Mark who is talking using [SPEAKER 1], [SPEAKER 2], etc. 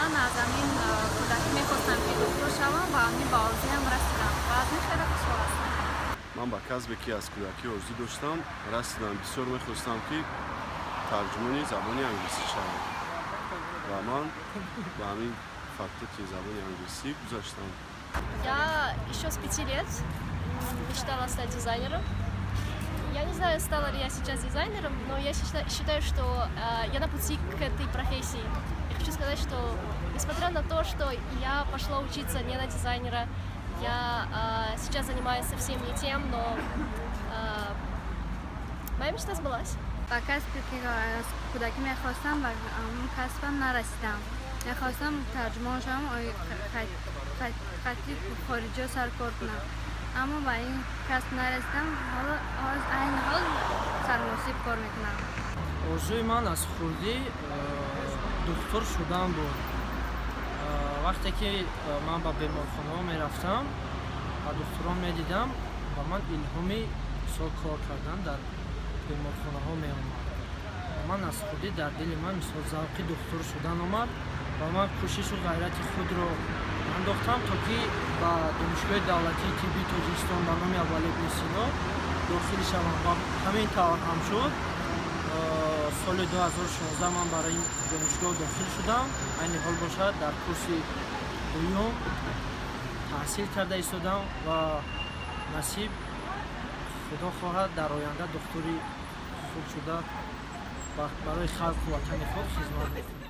[SPEAKER 1] Ман аз ҳамин кӯдакӣ мехостам, ки духтур шавам, ва ҳамин ба орзуям расидам ва аз ин хеле хушҳол ҳастам.
[SPEAKER 2] Ман ба касбе, ки аз кӯдакӣ орзу доштам, расидам. Бисёр мехостам, ки тарҷумони забони англисӣ шавам, ва ман ба ҳамин факултети забони англисӣ гузаштам.
[SPEAKER 3] Я еще с 5 лет мечтала стать дизайнером. Я не знаю, стала ли я сейчас дизайнером, но я считаю, что я на пути к этой профессии. Я хочу сказать, что, несмотря на то, что я пошла учиться не на дизайнера, я сейчас занимаюсь совсем не тем, но моя мечта сбылась.
[SPEAKER 4] Ба касбе, ки аз кӯдакӣ мехостам, ба ҳамон касбам нарасидам. Мехостам тарҷумон шавам, хати хориҷиҳо сар кор кунам, аммо ба ин касб нарасидам. Ҳоло айни ҳол сармуҳосиб кор мекунам.
[SPEAKER 5] Орзуи ман аз хурдӣ духтур шудан буд. Вақте ки ман ба беморхонаҳо мерафтам ва духтурон медидам, ба ман илҳоми мисол кор кардан дар беморхонаҳо меомад. Ман аз хурдӣ дар дили ман мисол завқи духтур шудан омад ва ман кӯшишу ғайрати худро андохтам, то ки ба Донишгоҳи давлатии тиббии Тоҷикистон ба номи Абуалӣ ибни Сино дохил шавам ва ҳамин тавр ҳам шуд. Соли 2016 ман барои ин донишгоҳ дохил шудам. Айни ҳол бошад, дар курси дуюм таҳсил карда истодам ва насиб, Худо хоҳад, дар оянда духтури хуб шуда, барои халқу ватани худ хизмат мекунам.